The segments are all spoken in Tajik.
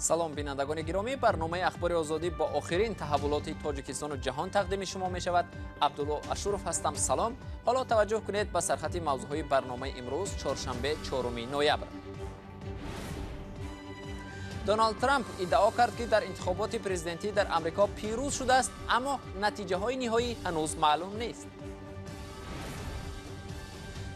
Салом, бинандагони гиромӣ. Барномаи Ахбори Озодӣ бо охирин таҳаввулоти Тоҷикистону ҷаҳон тақдими шумо мешавад. Абдулло Ашуров ҳастам. Салом. Ҳоло таваҷҷӯҳ кунед ба сархати мавзӯъҳои барномаи имрӯз, чоршанбе, 4 ноябр. Доналд Трамп иддао кард, ки дар интихоботи президентӣ дар Амрико пирӯз шудааст, аммо натиҷаҳои ниҳоӣ ҳанӯз маълум нест.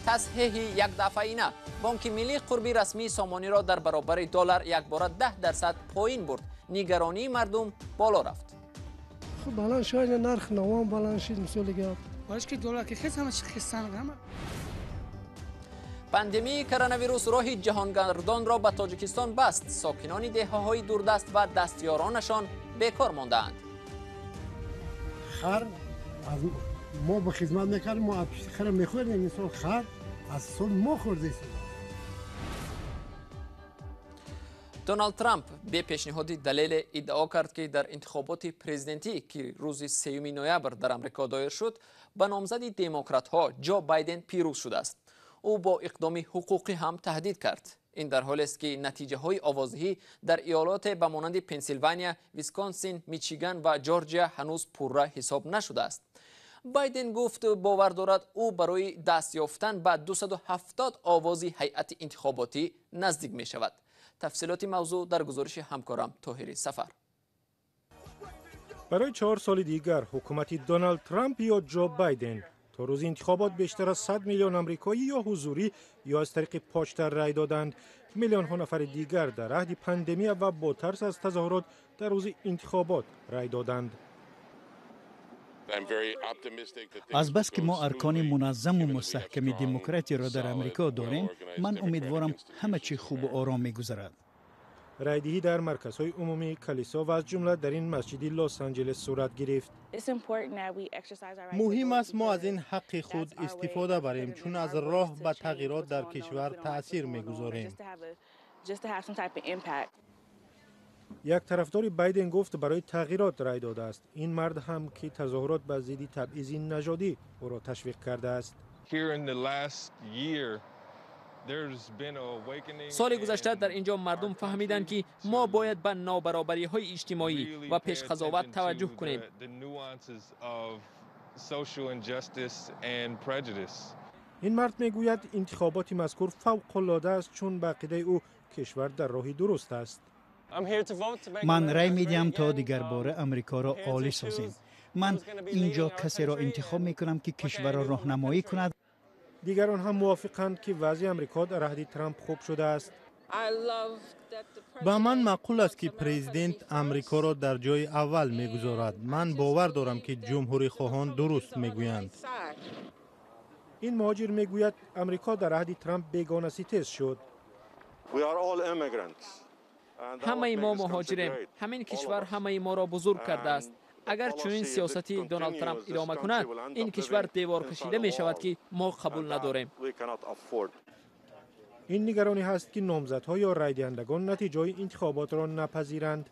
Тасҳеҳи якдафъаина. Бонки Миллӣ қурби расмии сомониро дар баробари доллар якбора 10% поин бурд. Нигаронии мардум боло рафт. Баланд шуд нарх, навом баланд шуд, мисоли гап. Пандемияи коронавирус роҳи ҷаҳонгардонро ба Тоҷикистон баст. Сокинони деҳаҳои дурдаст ва дастёронашон бекор мондаанд. Хар аз мо ба хизмат мекардем, мо хара мехӯрдем, мисол хар аз ҳисоби мо хӯрдем. Доналд Трамп бе пешниҳоди далеле иддао кард, ки дар интихоботи президентӣ, ки рӯзи 3 ноябр дар Амрико доир шуд, ба номзади демократҳо Ҷо Байден пирӯз шудааст. Ӯ бо иқдоми ҳуқуқӣ ҳам таҳдид кард. Ин дар ҳолест, ки натиҷаҳои овоздиҳӣ дар иёлоте ба монанди Пенсилвания, Висконсин, Мичиган ва Ҷорҷия ҳанӯз пурра ҳисоб нашудааст. Байден гуфт, бовар дорад, ӯ барои даст ёфтан ба 270 овози ҳайати интихоботӣ наздик мешавад. Тафсилоти мавзӯъ дар гузориши ҳамкорам Тоҳири Сафар. Барои 4 соли дигар ҳукумати Доналд Трамп ё Ҷо Байден? То рӯзи интихобот бештар аз 100 миллион амрикоӣ ё ҳузурӣ, ё аз тариқи почта рай доданд. Миллионҳо нафари дигар дар аҳди пандемия ва бо тарс аз тазоҳурот дар рӯзи интихобот рай доданд. Азбаски мо аркони муназзаму мустаҳками демократияро дар Амрико дорем, ман умедворам, ҳама чӣ хубу ором мегузарад. Райдиҳӣ дар марказҳои умумии калисо ва аз ҷумла дар ин масҷиди Лос-Анҷелес сурат гирифт. Муҳим аст, мо аз ин ҳаққи худ истифода барем, чун аз роҳ ба тағйирот дар кишвар таъсир мегузорем. Як тарафдори Байден гуфт, барои тағйирот рай додааст. Ин мард ҳам, ки тазоҳурот ба зидди табъизи нажодӣ ӯро ташвиқ кардааст. Соли гузашта дар ин ҷо мардум фаҳмиданд, ки мо бояд ба нобаробариҳои иҷтимоӣ ва пешқазоват таваҷҷӯҳ кунем. Ин мард мегӯяд, интихоботи мазкур фавқулода аст, чун ба ақидаи ӯ кишвар дар роҳи дуруст аст. Ман рай медиҳам, то дигарбора Амрикоро олӣ созем. Ман ин ҷо касеро интихоб мекунам, ки кишварро роҳнамоӣ кунад. Дигарон ҳам мувофиқанд, ки вазъи Амрико дар аҳди Трамп хуб шудааст. Ба ман маъқул аст, ки президент Амрикоро дар ҷои аввал мегузорад. Ман бовар дорам, ки ҷумҳурихоҳон дуруст мегӯянд. Ин муҳоҷир мегӯяд, Амрико дар аҳди Трамп бегонаситез шуд. Ҳамаи мо муҳоҷирем. Ҳамин кишвар ҳамаи моро бузург кардааст. Агар чунин сиёсати Доналд Трамп идома кунад, ин кишвар деворкашида мешавад, ки мо қабул надорем. Ин нигаронӣ ҳаст, ки номзадҳо ё райдиҳандагон натиҷаҳои интихоботро напазиранд.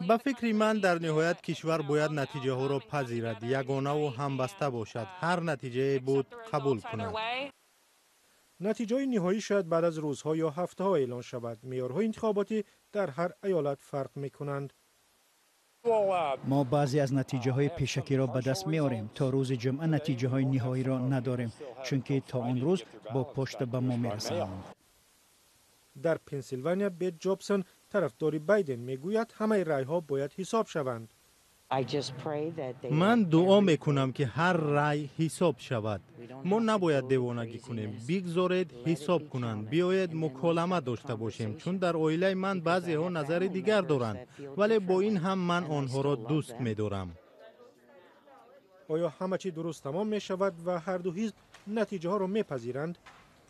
Ба фикри ман, дар ниҳоят кишвар бояд натиҷаҳоро пазирад, ягонаву ҳамбаста бошад, ҳар натиҷае буд қабул кунад. Натиҷаҳои ниҳоӣ шояд баъд аз рӯзҳо ё ҳафтаҳо эълон шавад. Меъёрҳои интихоботӣ дар ҳар аёлат фарқ мекунанд. Мо баъзе аз натиҷаҳои пешакиро ба даст меорем. То рӯзи ҷумъа натиҷаҳои ниҳоиро надорем, чунки то он рӯз бо почта ба мо мерасанд. Дар Пенсилвания Бет Ҷобсон, тарафдори Байден, мегӯяд, ҳамаи райҳо бояд ҳисоб шаванд. Ман дуо мекунам, ки ҳар рай ҳисоб шавад. Мо набояд девонагӣ кунем. Бигзоред ҳисоб кунанд. Биёед муколама дошта бошем, чун дар оилаи ман баъзеҳо назари дигар доранд, вале бо ин ҳам ман онҳоро дӯст медорам. Оё ҳама чӣ дуруст тамом мешавад ва ҳарду ҳизб натиҷаҳоро мепазиранд?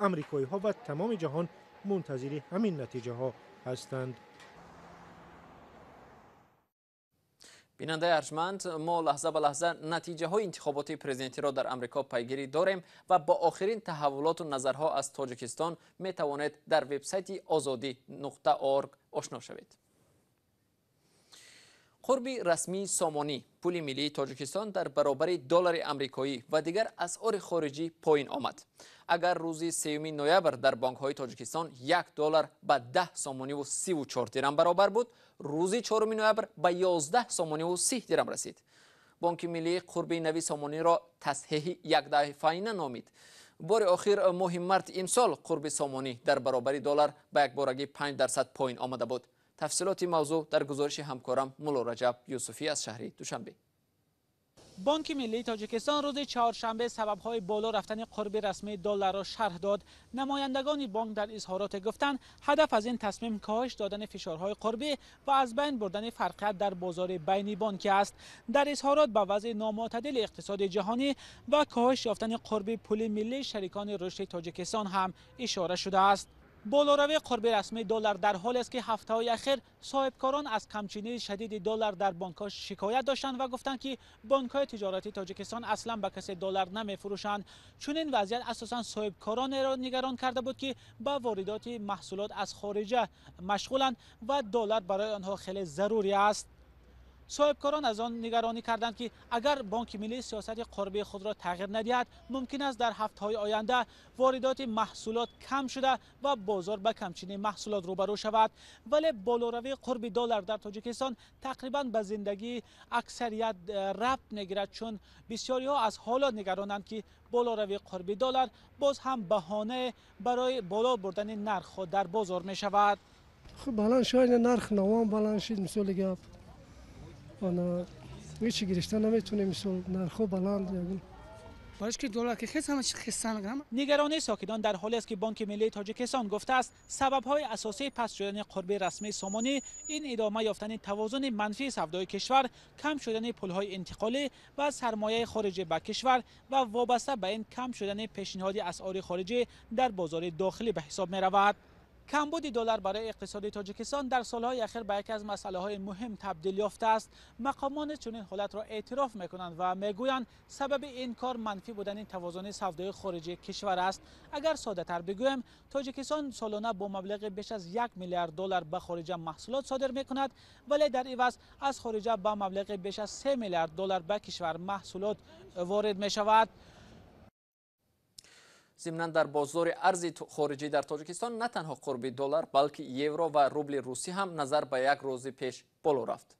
Амрикоиҳо ва тамоми ҷаҳон мунтазири ҳамин натиҷаҳо ҳастанд. Бинандаи арҷманд, мо лаҳза ба лаҳза натиҷаҳои интихоботи президентиро дар Амрико пайгирӣ дорем ва бо охирин таҳаввулоту назарҳо аз Тоҷикистон метавонед дар вебсайти озодӣ.org ошно шавед. Қурби расмии сомонӣ, пули миллии Тоҷикистон, дар баробари доллари амрикоӣ ва дигар асъори хориҷӣ поин омад. Агар рӯзи 3 ноябр дар бонкҳои Тоҷикистон 1 доллар ба 10 сомониву 34 дирам баробар буд, рӯзи 4 ноябр ба 11 сомониву 30 дирам расид. Бонки миллӣ қурби нави сомониро тасҳеҳи якдафъаина номид. Бори охир моҳи марти имсол қурби сомонӣ дар баробари доллар ба якборагӣ 5% поин омада буд. Тафсилоти мавзӯъ дар гузориши ҳамкорам Мулло Раҷаб Юсуфӣ аз шаҳри Душанбе. Бонки миллии Тоҷикистон рӯзи чоршанбе сабабҳои боло рафтани қурби расмии долларро шарҳ дод. Намояндагони бонк дар изҳороте гуфтанд, ҳадаф аз ин тасмим коҳиш додани фишорҳои қурбӣ ва аз байн бурдани фарқият дар бозори байнибонкӣ аст. Дар изҳорот ба вазъи номӯътадили иқтисоди ҷаҳонӣ ва коҳиш ёфтани қурби пули миллии шарикони рушди Тоҷикистон ҳам ишора шудааст. Болоравии қурби расмии доллар дар ҳолест, ки ҳафтаҳои ахир соҳибкорон аз камчинии шадиди доллар дар бонкҳо шикоят доштанд ва гуфтанд, ки бонкҳои тиҷоратии Тоҷикистон аслан ба касе доллар намефурӯшанд. Чунин вазъият асосан соҳибкоронеро нигарон карда буд, ки ба воридоти маҳсулот аз хориҷа машғуланд ва доллар барои онҳо хеле зарурӣ аст. Соҳибкорон аз он нигаронӣ карданд, ки агар Бонки миллӣ сиёсати қурбии худро тағйир надиҳад, мумкин аст дар ҳафтаҳои оянда воридоти маҳсулот кам шуда ва бозор ба камчинии маҳсулот рӯбарӯ шавад. Вале болоравии қурби доллар дар Тоҷикистон тақрибан ба зиндагии аксарият рабт мегирад, чун бисёриҳо аз ҳоло нигаронанд, ки болоравии қурби доллар боз ҳам баҳонае барои боло бурдани нархҳо дар бозор мешавад. Хуб, баланд шуд, нарх навом баланд шуд, мисоли гап. Ҳеҷ гирифта наметавонем, мисол нархҳо баланд. Нигаронии сокинон дар ҳолест, ки Бонки миллии Тоҷикистон гуфтааст, сабабҳои асосии паст шудани қурби расмии сомонӣ ин идома ёфтани тавозуни манфии савдои кишвар, кам шудани пулҳои интиқолӣ ва сармояи хориҷӣ ба кишвар ва вобаста ба ин кам шудани пешниҳоди асъори хориҷӣ дар бозори дохилӣ ба ҳисоб меравад. Камбуди доллар барои иқтисоди Тоҷикистон дар солҳои ахир ба яке аз масъалаҳои муҳим табдил ёфтааст. Мақомон чунин ҳолатро эътироф мекунанд ва мегӯянд, сабаби ин кор манфӣ будани тавозуни савдои хориҷии кишвар аст. Агар соддатар бигӯем, Тоҷикистон солона бо маблағи беш аз 1 миллиард доллар ба хориҷа маҳсулот содир мекунад, вале дар иваз аз хориҷа ба маблағи беш аз 3 миллиард доллар ба кишвар маҳсулот ворид мешавад. Зимнан дар бозори арзи хориҷӣ дар Тоҷикистон на танҳо қурби доллар, балки евро ва рубли русӣ ҳам назар ба як рӯзи пеш боло рафт.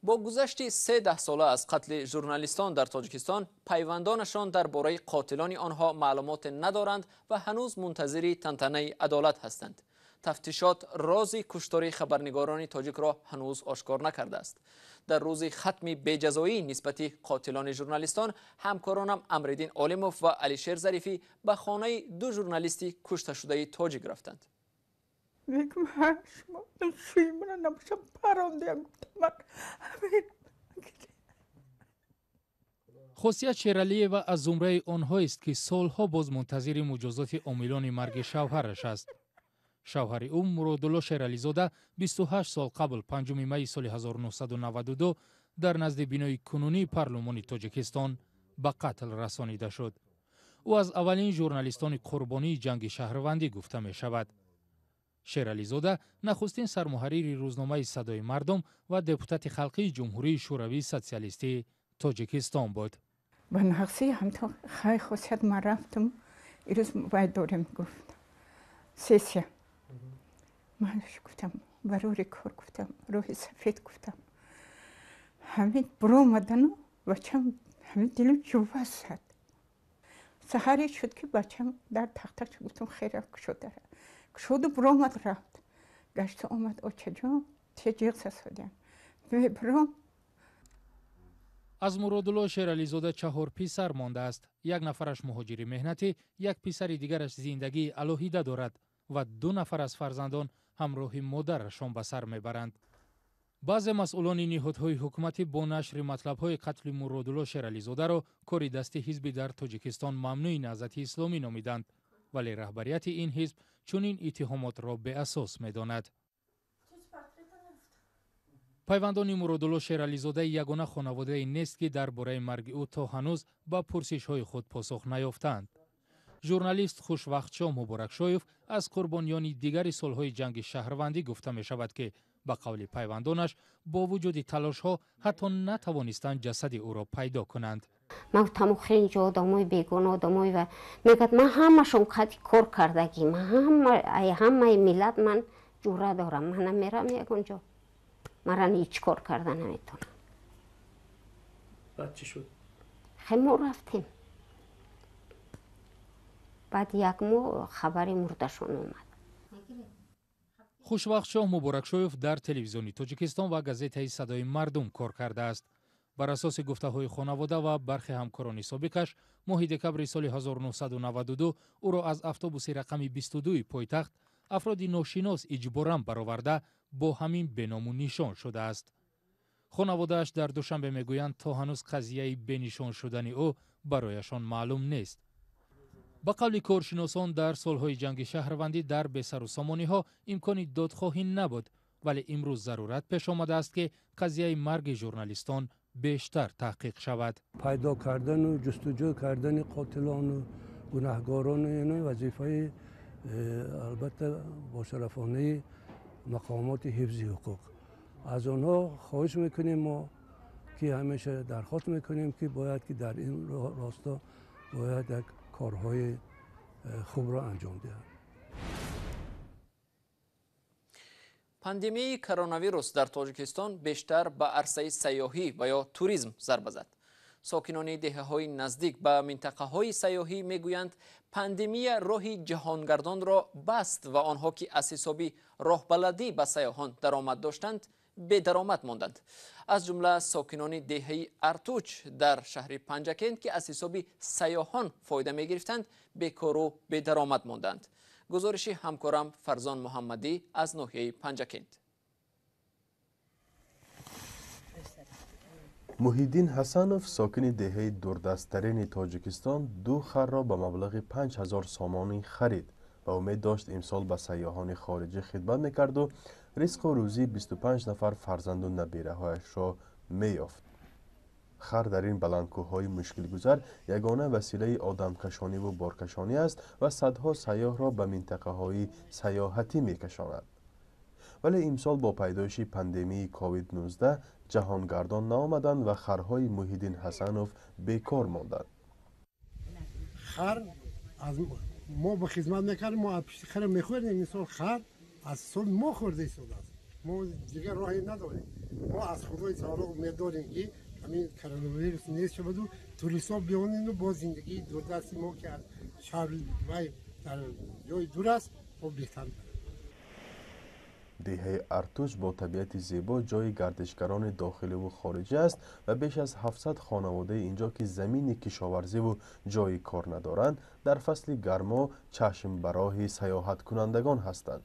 Бо гузашти 3 даҳсола аз қатли журналистон дар Тоҷикистон, пайвандонашон дар бораи қотилони онҳо маълумоте надоранд ва ҳанӯз мунтазири тантанаи адолат ҳастанд. Тафтишот рози куштори хабарнигорони тоҷикро ҳанӯз ошкор накардааст. Дар рӯзи хатми беҷазоӣ нисбати қотилони журналистон, ҳамкоронам Амриддин Олимов ва Алишер Зарифӣ ба хонаи ду журналисти кушташудаи тоҷик рафтанд. Хосият Шералиева аз зумраи онҳоест, ки солҳо боз мунтазири муҷозоти омилони марги шавҳараш аст. Шавҳари ӯ Муродулло Шерализода 28 сол қабл 5 майи соли 1992 дар назди бинои кунунии парлумони Тоҷикистон ба қатл расонида шуд. Ӯ аз аввалин журналистони қурбонии ҷанги шаҳрвандӣ гуфта мешавад. Шерализода нахустин сармуҳаррири рӯзномаи «Садои мардум» ва депутати халқии Ҷумҳурии Шӯравии Социалистии Тоҷикистон буд. Ба нақси ҳамто хай хосият ман рафтам, ирӯз вай дорем, гуфт, сессия. Ман гуфтам, барори кор, гуфтам, роҳи сафед, гуфтам. Ҳамин буромадану бачам ҳамин дилам ҷува зад. Саҳаре шуд, ки бачам дар тахта, гуфтам, хера кушодара. Кушоду буромад, рафт. Гашта омад, очаҷон, те ҷиғ сасодям. Мебуром. Аз Муродулло Шерализода 4 писар мондааст. Як нафараш муҳоҷири меҳнатӣ, як писари дигараш зиндагии алоҳида дорад ва 2 нафар аз фарзандон ҳамроҳи модарашон ба сар мебаранд. Баъзе масъулони ниҳодҳои ҳукуматӣ бо нашри матлабҳои қатли Муродулло Шерализодаро кори дасти ҳизби дар Тоҷикистон мамнӯи Наҳзати Исломӣ номиданд, вале раҳбарияти ин ҳизб чунин иттиҳомотро беасос медонад. Пайвандони Муродулло Шерализода ягона хонаводае нест, ки дар бораи марги ӯ то ҳанӯз ба пурсишҳои худ посух наёфтаанд. Журналист Хушвақтшоҳ Муборакшоев аз қурбониёни дигари солҳои ҷанги шаҳрвандӣ гуфта мешавад, ки ба қавли пайвандонаш бо вуҷуди талошҳо ҳатто натавонистанд ҷасади ӯро пайдо кунанд. Ман гуфтам, охир инҷо одамои бегона, одамои ва мегӯяд, ман ҳамашон қади кор кардагӣ, ман ҳамаи миллат ман ҷура дорам, ман намерам ягон ҷо, мара ҳеҷ кор карда наметавонам. Баъд чӣ шуд? Хе, мо рафтем. Баъд як моҳ хабари мурдашон омад. Хушвақтшоҳ Муборакшоев дар телевизиони Тоҷикистон ва газетаи «Садои мардум» кор кардааст. Бар асоси гуфтаҳои хонавода ва бархе ҳамкорони собиқаш, моҳи декабри соли 1992 ӯро аз автобуси рақами 22 пойтахт афроди ношинос иҷборан бароварда, бо ҳамин беному нишон шудааст. Хонаводааш дар Душанбе мегӯянд, то ҳанӯз қазияи бенишон шудани ӯ барояшон маълум нест. Ба қавли коршиносон, дар солҳои ҷанги шаҳрвандӣ дар бесарусомониҳо имкони додхоҳӣ набуд, вале имрӯз зарурат пеш омадааст, ки қазияи марги журналистон бештар таҳқиқ шавад. Пайдо кардану ҷустуҷӯ кардани қотилону гунаҳгорону ино вазифаи албатта бошарафонаи мақомоти ҳифзи ҳуқуқ. Аз онҳо хоҳиш мекунем мо, ки ҳамеша дархост мекунем, ки бояд ки дар ин росто бояд як корҳои хубро анҷом диҳанд. Пандемияи коронавирус дар Тоҷикистон бештар ба арсаи сайёҳӣ ва ё туризм зарба зад. Сокинони деҳаҳои наздик ба минтақаҳои сайёҳӣ мегӯянд, пандемия роҳи ҷаҳонгардонро баст ва онҳо, ки аз ҳисоби роҳбаладӣ ба сайёҳон даромад доштанд, бедаромад монданд. Аз ҷумла сокинони деҳаи Артуч дар шаҳри Панҷакент, ки аз ҳисоби сайёҳон фоида мегирифтанд, бекору бедаромад монданд. Гузориши ҳамкорам Фарзон Муҳаммадӣ аз ноҳияи Панҷакент. Муҳиддин Ҳасанов, сокини деҳаи дурдасттарини Тоҷикистон, ду харро ба маблағи 5000 сомонӣ харид ва умед дошт, имсол ба сайёҳони хориҷӣ хидмат мекарду ризқу рӯзии 25 нафар фарзанду набираҳояшро меёфт. Хар дар ин баландкӯҳҳои мушкилгузар ягона василаи одамкашониву боркашонӣ аст ва садҳо сайёҳро ба минтақаҳои сайёҳатӣ мекашонад. Вале имсол бо пайдоиши пандемияи COVID-19 ҷаҳонгардон наомаданд ва харҳои Муҳиддин Ҳасанов бекор монданд. Хар аз мо ба хизмат мекардем, мо аз пишти хара мехӯрдем. Мисол, хар аз ҳисоби мо хӯрда истодааст. Мо дигар роҳе надорем. Мо аз Худои таоло умед дорем, ки ҳамин коронавирус нест шаваду туристҳо биёнену бо зиндагии дурдасти мо, ки аз шаҳр вай дар ҷои дур аст, бо беҳтар. Деҳаи Артуч бо табиати зебо ҷои гардишгарони дохиливу хориҷӣ аст ва беш аз 700 хонаводаи инҷо, ки замини кишоварзиву ҷои кор надоранд, дар фасли гармо чашм ба роҳи сайёҳаткунандагон ҳастанд.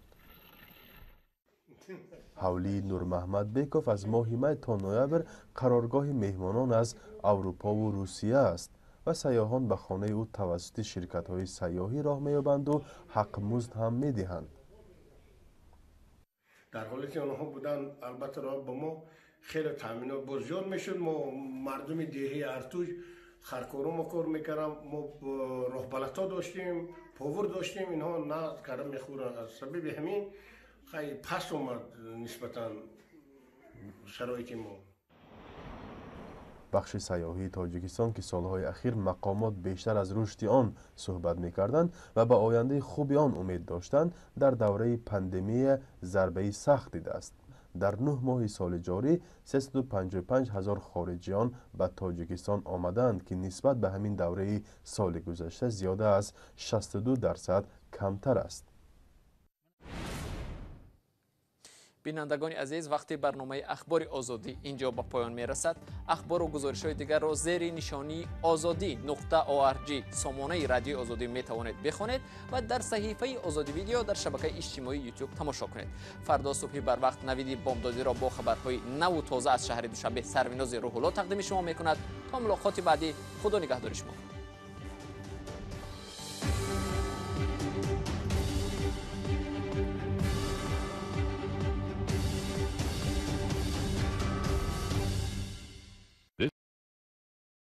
Ҳавлии Нурмаҳмад Беков аз моҳи май то ноябр қароргоҳи меҳмонон аз Аврупову Русия аст ва сайёҳон ба хонаи ӯ тавассути ширкатҳои сайёҳӣ роҳ меёбанду ҳақмузд ҳам медиҳанд. Дар ҳолате онҳо буданд, албатта роҳ ба мо хеле таъминот боз зиёд мешуд. Мо мардуми деҳаи Артуҷ харкоро мо кор мекардам, мо роҳбалатҳо доштем, повар доштем, инҳо на карда мехӯранд. Аз сабаби ҳамин хай пас омад нисбатан шароити мо. Бахши сайёҳии Тоҷикистон, ки солҳои ахир мақомот бештар аз рушди он суҳбат мекарданд ва ба ояндаи хуби он умед доштанд, дар давраи пандемия зарбаи сахт дидааст. Дар 9 моҳи соли ҷорӣ 355 ҳазор хориҷиён ба Тоҷикистон омадаанд, ки нисбат ба ҳамин давраи соли гузашта зиёда аз 62% камтар аст. Бинандагони азиз, вақти барномаи Ахбори Озодӣ инҷо ба поён мерасад. Ахбору гузоришҳои дигарро зери нишонии озодӣ.org сомонаи Радиои Озодӣ метавонед бихонед ва дар саҳифаи Озодӣ Видео дар шабакаи иҷтимоии Ютуб тамошо кунед. Фардо субҳи барвақт Навиди бомдодиро бо хабарҳои наву тоза аз шаҳри Душанбе Сарвинози Рӯҳулло тақдими шумо мекунад. То мулоқоти баъдӣ, Худо нигаҳдори шумо.